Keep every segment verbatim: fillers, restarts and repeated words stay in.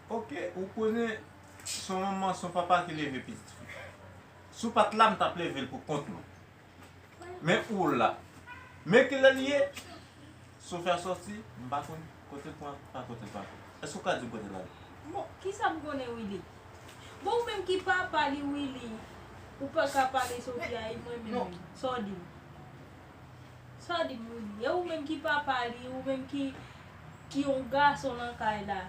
Ok, ou konnen se yon manman, se yon papa ki leve pitit fi. Si w pa t la, m t ap leve l pou kont mwen. Men ou la. Men kilè l ye? Sofia sòti, m pa konn kote l pran, pa kote l pa konn. Èske w ka di m kote l ale? Bon, kisa m konnen Willy? Bon, ou menm ki papa li Willy, ou pa ka pale Sofia e mwen menm. Non. Sa w di m? Sa w di m Willy? E ou menm ki papa li, ou menm ki, ki yon gason nan kay la.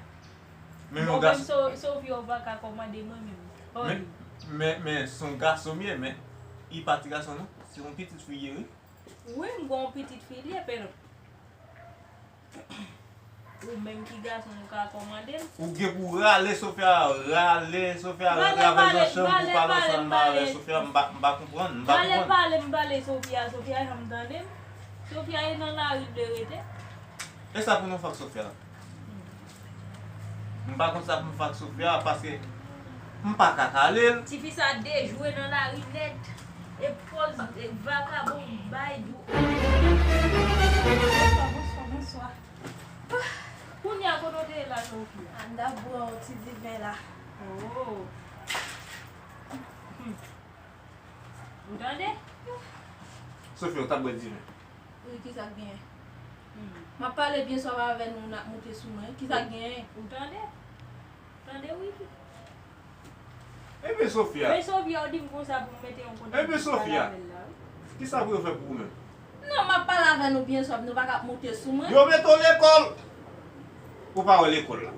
Men yon gason. Bon, menm So-, Sofia ou pa ka kòmande mwen menm. Sa w di m? Men, men, men se yon gason m ye, men li pa ti gason non. Se yon pitit fi l ye wi. Wi, m gon pitit fi l ye, pero ou menm ki gason ou ka kòmande l. Ou gen pou rale Sofia, rale Sofia, rantre avè l nan chanm pou pale ansanm avè Sofia, m pa, m pa konprann, m pa konprann. Rale pale, m pale Sofia, Sofia janm tande m. Sofia e nan lari l vle rete. E sa pou nou fè ak Sofia? M pa konn sa pou m fè ak Sofia, paske m pa ka kale l. Tifi sa dejwe nan lari nèt. E pòz, e vakabon bay dou. Bonswa, bonswa, bonswa. Kounye a kote w te ye la, Sofia? A, m t ap bwè yon ti diven la. Oh. Hmm. Ou tande? Sofia, ou t ap bwè diven? Wi, kisa k genyen? Hmm. M ap pale byen swav avè nou, n ap moute sou mwen. Kisa k genyen? Ou tande? Tande, wi. Ebyen, Sofia. Men Sofia, ou di m konsa pou m mete yon kote pou m pale avè l la, wi. Ebyen, Sofia, kisa pou yo fè pou ou menm? Non, m ap pale avè nou byen swav, nou pa ka ap moute sou mwen. Yo mete w lekòl. Ou pa wè lekòl la.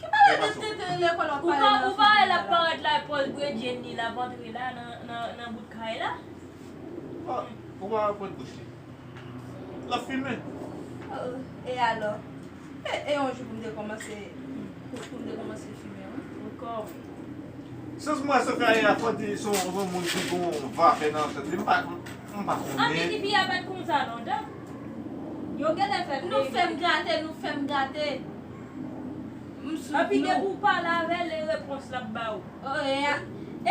Ki pale de tenten lekòl w ap pale la? Ou pa, ou pa wè l ap parèt la, pòz bredjenn li l ap antre la nan, nan, nan bout kay la? Ou pa wè pòt bouch li? L ap fimen. Oh, e alò? E, e yon jou pou m te kòmanse, pou, pou m te kòmanse fimen, wi. Ankò, wi. Sans mwen, Sofia, e a fò di se yon, se yon moun ki gon vapè nan tèt li. M pa, m pa konnen. Anpi tifi a pa t konsa lontan. Yo genlè fè l reve. Nou fè m gate, nou fè m gate. M sou dlo. Anpi depi w pale avè l, e repons l ap ba w. Oh, e a.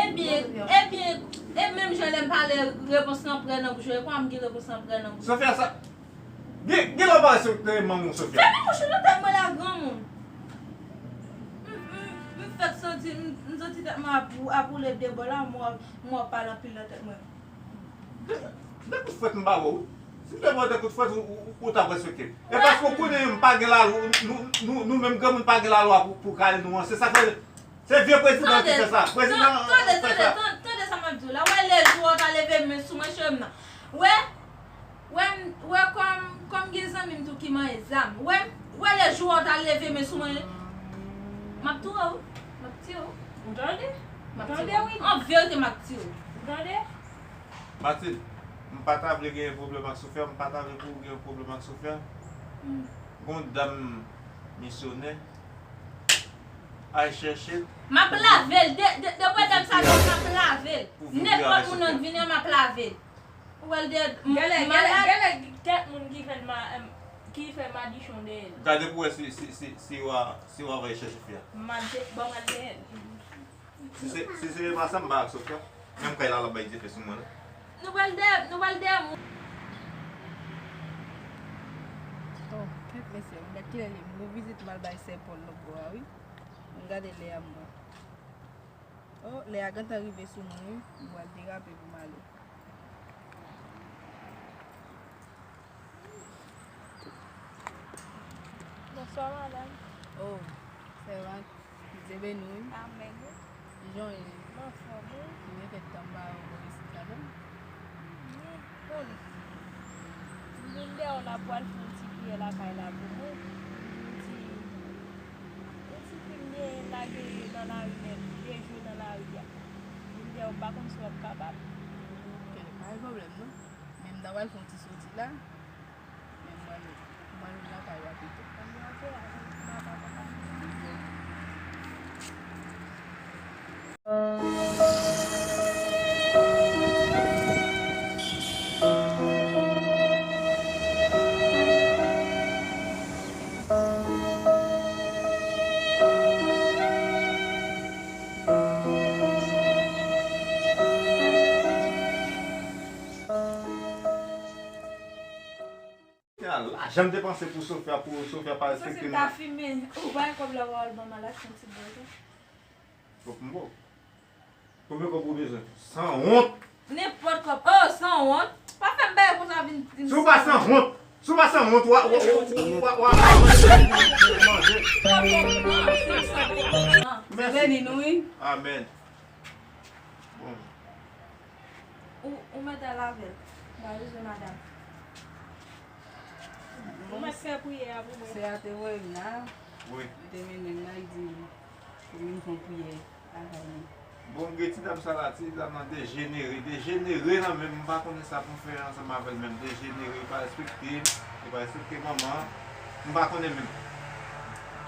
Ebyen, ebyen, e menm jan lè m pale, repons lan prè nan bouch ou, e kwa m gen repons lan prè nan bouch ou. Sofia, sa, gen, gen lè w pale sou manman w, Sofia. Fèmen bouch ou nan tèt mwen la, granmoun. M, m, m fèk santi, m, m santi tèt mwen ap, ap woule de bò la, m wè, m wè w pale anpil nan tèt mwen. De, de kout fwèt m ba w, wi. Si m te ba w de kout fwèt, ou, ou, ou t ap respekte m. E paske w konnen m pa gen lalwa, nou, nou, nou menm granmoun pa gen lalwa pou, pou kale nou an. Se sa k fè, se vye prezidan ki fè sa. Prezidan fè sa. Tande, tande, tande, tande sa m ap di w la. Wè lè jou a w ta leve men sou mwen, cheri m nan. Wè, wè, wè kòm, kòm gen zanmi m tou ki manyen zam. Wè, wè lè jou a w ta leve men sou mwen, m ap touye w. M ap tiye w. Ou tande? M ap tiye w. Ou tande, wi? An verite, m ap tiye w. Ou tande? Matilde, m pa ta vle genyen pwoblèm ak Sofia, m pa ta vle pou ou gen pwoblèm ak Sofia. Hmm. Gon dam misyonè, al chèche l. M ap lave l, de, de, de pwoblèm sa yo, m ap lave l. Pou vin viv avèk Sofia. Nenpòt moun nan k vini an, m ap lave l. Ou wè l de, m, genlè, genlè, malad. Genlè kèk moun ki fè l ma, em, ki fè madichon dèyè l. Gade pou wè si, si, si, si w a, si w a va chèche fi a. M al de, ban m al dèyè l. Si se, si se pa sa, m pa ak Sofia. Menm kay la, l ap bay dife sou mwen, non. Nou pral dèyè, nou pral dèyè moun. Oh, kèt mesye, m gad kilè li ye. M gon vizit m al bay sè Pòl lòt bò a, wi. M gade lè a m wè. Oh, lè a gentan rive sou mwen, wi. M pral derape pou m ale. Bonswa, madanm. Oh, sèvant, Bondye beni w, wi. Amèn. Kijan w ye? M anfòm, wi. Ki gen kèk tan m pa wè w bò isit la menm. Wi, bon. M vin dèyè w la pou al fè yon ti priyè lakay la pou mwen. Yon ti, yon ti fi m genyen lage nan lari nèt, dejwe nan lari a. M vin dèyè w, m pa konn si w ap kapab. Ok, pa gen pwoblèm non. Men m ta pral fè yon ti soti la. Men mwen, mwen lakay la pito. Ala Jan m te panse pou Sofia, pou Sofia pa respekte m. Ou panse m ta fimen? Ou bay kòb la w al ban m al achte yon ti bwè tou. Fòk m ba w. Konbyen kòb ou bezwen? Sanwont! Nenpòt kòb. Oh, sanwont! Pa fè m bagay konsa vin di m. Si w pa sanwont, si w pa sanwont, w a, w a, w a, w a, w a manje. Mèsi. Beni nou, wi. Amèn. Bon. Ou, ou mèt al avè l. M pa bezwen madanm. Ou mèt fè priyè a pou mwen. Sè a te voye m la. Wi. Li te mennen m la, li di pou m vin fè yon priyè lakay li. Bon, gen ti dam sa la, ti dam nan dejenere, dejenere nan menm, m pa konnen sa pou m fè ansanm avè l menm, dejenere, li pa respekte m, li pa respekte manman, m pa konnen menm.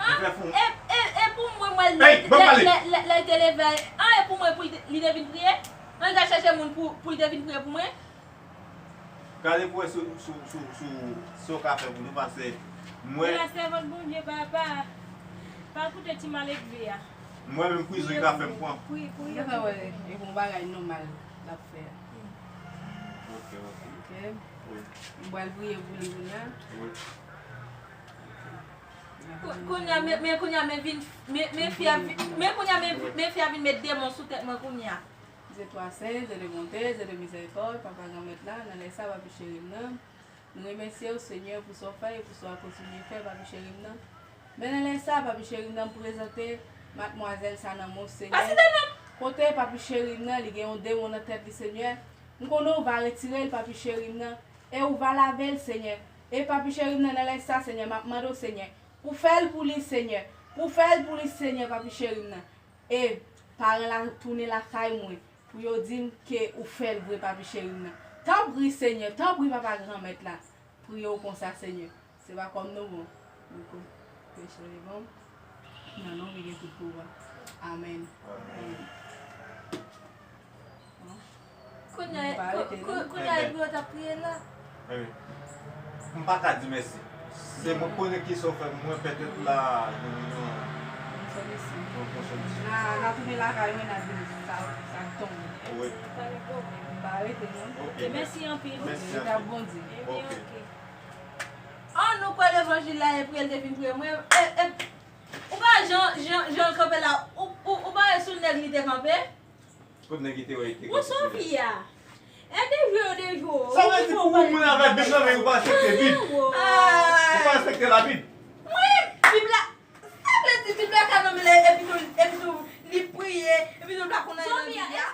Li fè fon. E, e, e pou mwen, mwen, lè, lè, lè, lè, lè l te leve, an, e pou mwen, pou li te, li te vin priye? An, li t al chèche moun pou, pou li te vin priye pou mwen? Gade pou wè si, si, si, si, si w ka fè pou nou, paske mwen. Mwen la sèvant Bondye, papa. Pa koute ti maledve a. Mwen menm prizon li ka fè m pran. Pri, pri. Ou ka wè, e bon bagay nòmal l ap fè a. Ok, ok. Ok. Wi. M pral priye pou li kounye a. Wi. Kou-, kounye a, men, men kounye a, men vin, men, men fi a vin, men kounye a, men, men fi a vin met demon sou tèt mwen kounye a. Dieu toi saint, Dieu de bonté, Dieu de miséricorde, Papa Granmèt la, nan lè sa, Papi cheri m nan, nou remèsye w, Senyè, pou sa w fè e pou sa w ap kontinye fè, Papi cheri m nan. Men nan lè sa, Papi cheri m nan, m prezante madmwazèl sa nan men w, Senyè. Kote Papi cheri m nan, li gen yon demon nan tèt li, Senyè. M konnen w va retire l, Papi cheri m nan, e w va lave l, Senyè. E Papi cheri m nan, nan lè sa, Senyè, m ap mande w, Senyè, pou fè l pou li, Senyè. Pou fè l pou li, Senyè, Papi cheri m nan. E paran la tounen lakay mwen pou yo di m ke ou fè l vre, Papi cheri m nan. Tanpri, Senyè, tanpri, Papa Granmèt la, priye w konsa, Senyè. Se pa kòm nou bon, nou ko-, peche nou bon. Nan non ki gen tout pouvwa. Amèn. Amèn. Kounye a, ko-, ko-, kounye a, epi yo t ap priye la. Wi. M pa ka di mèsi. Se mwen konnen ki sa w fè mwen petèt la, nou, nou, nou pran solisyon. N a, n a tounen lakay mwen, n a di sa, sa k tonbe. Wi. Pa gen pwoblèm. M pa rete non. Ok. Mèsi anpil. Mèsi anpil. Bondye. Ok. An nou kwè levanjil la, epi l te vin priye mwen. E, e, ou pa jan, jan, jan l kanpe la, ou, ou, ou pa wè sou nèg li te kanpe? Kot nèg ki te wè li te kanpe? Ou sou fi a. E de jwe yo de jwe. Sa vle di pou moun avèk Bib nan men yo pa respekte Bib. Yo pa respekte Labib. Wi, Bib la. Sa vle di Bib la ka nan men l, epi tou, epi tou li priye, epi tou l pa konn anyen nan Bib la.